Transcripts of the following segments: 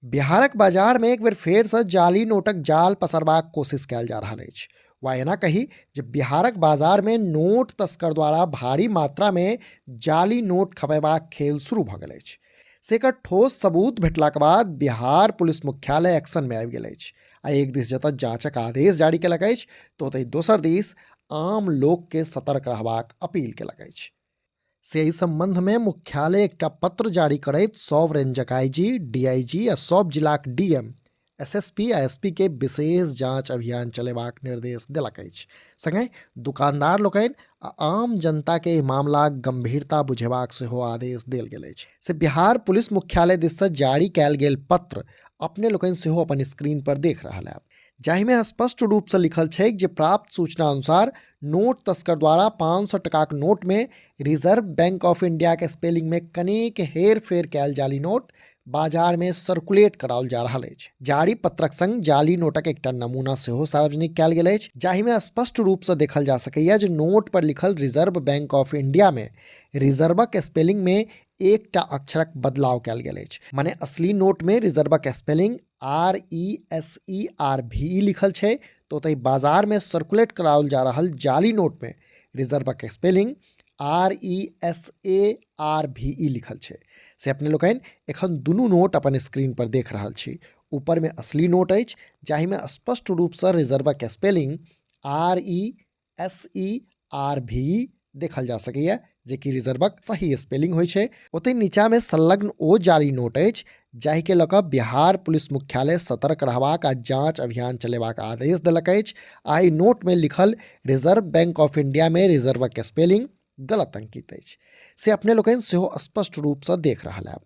बिहारक बाजारमे एक बेर फेरसँ जाली नोटक जाल पसारबाक कोशिश कयल जा रहल अछि वा एना कही जे बिहारक बाजारमे नोट तस्कर द्वारा भारी मात्रामे जाली नोट खपेबाक खेल शुरू भऽ गेल अछि। से एकर ठोस सबूत भेटलाक बाद बिहार पुलिस मुख्यालय एक्शनमे आबि गेल अछि आ एक दिस जतऽ जांचक आदेश जारी केलक अछि तऽ ओतहि दोसर दिस आम लोकके सतर्क रहबाक अपील केलक अछि। से एहि संबंधमे मुख्यालय एकटा पत्र जारी करैत सभ रेंजक आईजी, डीआईजी आ सभ जिलाक डीएम, एसएसपी आ एसपी के विशेष जांच अभियान चलेबाक निर्देश देलक अछि। संगहि दुकानदार लोकनि आ आम जनता के एहि मामलाक गंभीरता बुझेबाक सेहो आदेश देल गेल अछि। से बिहार पुलिस मुख्यालय दिस सँ जारी कयल गेल पत्र अपने लोकनि सेहो अपन स्क्रीन पर देख रहल हैब। जाहिमे स्पष्ट रूपसँ लिखल छैक जे प्राप्त सूचना अनुसार नोट तस्कर द्वारा 500 टकाक नोटमे रिजर्व बैंक ऑफ इंडियाके स्पेलिंगमे कनेक हेरफेर कयल जाली नोट बाजारमे सर्कुलेट कराओल जा रहल अछि। जारी पत्रक संग जाली नोटक एकटा नमूना सेहो सार्वजनिक कयल गेल अछि, जाहिमे स्पष्ट रूपसँ देखल जा सकैए जे नोट पर लिखल रिजर्व बैंक ऑफ इंडियामे रिजर्वक स्पेलिंगमे एकटा अक्षरक बदलाव कयल गेल अछि। मने असली नोटमे रिजर्वक spelling R E S E R V E लिखल छै तऽ ओतहि बाजारमे सर्कुलेट कराओल जा रहल जाली नोटमे रिजर्वक spelling R E S A R V E लिखल छै। से अपने लोकनि एखन दुनू नोट अपन स्क्रीन पर देख रहल छी। ऊपरमे असली नोट अछि जाहिमे स्पष्ट रूपसँ रिजर्वक spelling R E S E R V देखल जा सकैए, जे कि रिजर्वक सही स्पेलिंग होइ छै। ओतहि नीचाँमे संलग्न ओ जाली नोट अछि जाहिके लऽ कऽ बिहार पुलिस मुख्यालय सतर्क रहबाक आ जांच अभियान चलेबाक आदेश देलक अछि आ एहि नोटमे लिखल रिजर्व बैंक ऑफ इंडियामे रिजर्वक स्पेलिंग गलत अंकित अछि, से अपने लोकनि सेहो स्पष्ट रूपसँ देख रहल हैब।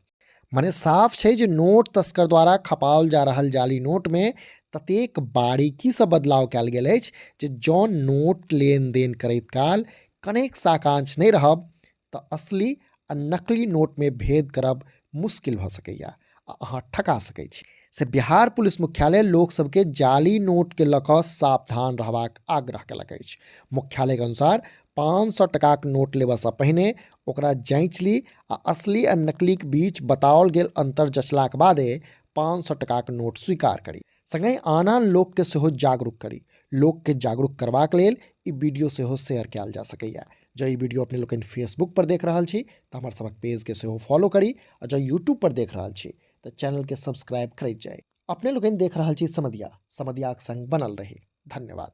मने साफ छै जे नोट तस्कर द्वारा खपाओल जा रहल जाली नोटमे ततेक बारीकीसँ बदलाव कयल गेल अछि जे जँ नोट लेनदेन करैत काल कनेक साकांक्ष नहि रहब तऽ असली आ नकली नोटमे भेद करब मुश्किल भऽ सकैए आ अहाँ ठका सकै छी। से बिहार पुलिस मुख्यालय लोक सबके जाली नोटके लऽ कऽ सावधान रहबाक आग्रह केलक अछि। मुख्यालयके अनुसार 500 टकाक नोट लेबऽसँ पहिने ओकरा जाँचि ली आ असली आ नकलीक बीच बताओल गेल अंतर जँचलाक बादे 500 टकाक नोट स्वीकार करी। संगहि आन आन लोकके सेहो जागरूक करी। लोकके जागरूक करबाक लेल ई वीडियो सेहो शेयर कयल जा सकैए। जँ ई वीडियो अपने लोकनि फेसबुक पर देख रहल छी तऽ हमर सभक पेजके सेहो फॉलो करी आ जँ यूट्यूब पर देख रहल छी तऽ चैनलके सब्सक्राइब करैत जाइ। अपने लोकनि देख रहल छी समदिया, समदियाक संग बनल रही। धन्यवाद।